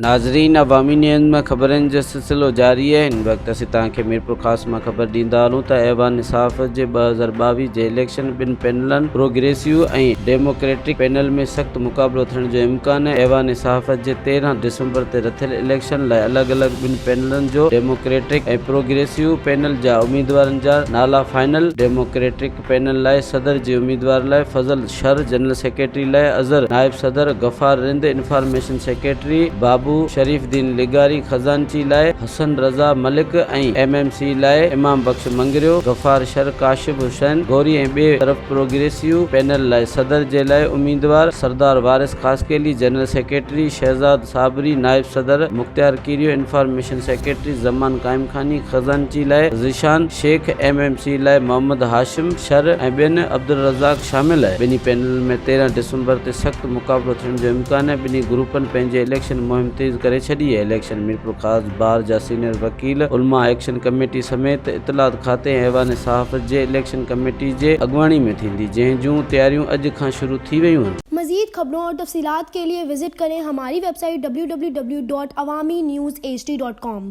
ناظرين عوامي نيوز ۾ خبرن جو سلسلو جاري آهي هن وقت اسين توهان کي ميرپورخاص مان خبر ڏيندا هلون ته ايوان صحافت جي 2022 جي اليڪشن ٻن پينلن پروگريسيو ۽ ڊيموڪريٽڪ پينل ۾ سخت مقابلو ٿيڻ جو امڪان آهي ايوان صحافت جي 13 ڊسمبر تي رٿيل اليڪشن لاء الڳ الڳ ٻن پينلن جو ڊيموڪريٽڪ ۽ پروگريسيو پينل جا اميدوارن جا نالا فائنل ڊيموڪريٽڪ پينل لاء صدر جي اميدوار لاء فضل شر، جنرل سيڪريٽري لاء اظهر، نائب صدر غفار رند، انفارميشن سيڪريٽري بابو شريف الدين لغاري، خزانچي لاء Hassan Raza Malik ۽ M M C لاء امام بخش مڱريو، غفار شر، ڪاشف حسين غوري ۽ ٻئي طرف پروگريسيو پينل لاء صدر جي لاء اميدوار سردار وارث خاصخيلي، جنرل سيڪريٽري شهزاد صابري، نائب صدر مختيار ڪيريو، انفارميشن سيڪريٽري زمان قائمخاني، خزانچي لاء Zeeshan Shaikh, M M C لاء محمد هاشم شر ۽ ٻين عبدالرزاق شامل آهي. ٻنهي پينلن ۾ 13 ڊسمبر تي سخت مقابلو ٿيڻ جو امڪان آهي. ٻنهي گروپن پنهنجي اليڪشن مهم تيز ڪري ڇڏي آهي. اليڪشن ميرپورخاص بار جا سينيئر وڪيل، علماء ايڪشن ڪميٽي سميت اطلاعات کاتي ۽ ايوان صحافت جي اليڪشن ڪميٽي جي اڳواڻي ۾ ٿيندي، جنهن جون تياريون اڄ کان شروع ٿي ويون آهن. مزيد خبرون اور تفصيلات کے لئے وزٽ ڪرين ھماري web site www.awamiNewsHD.com.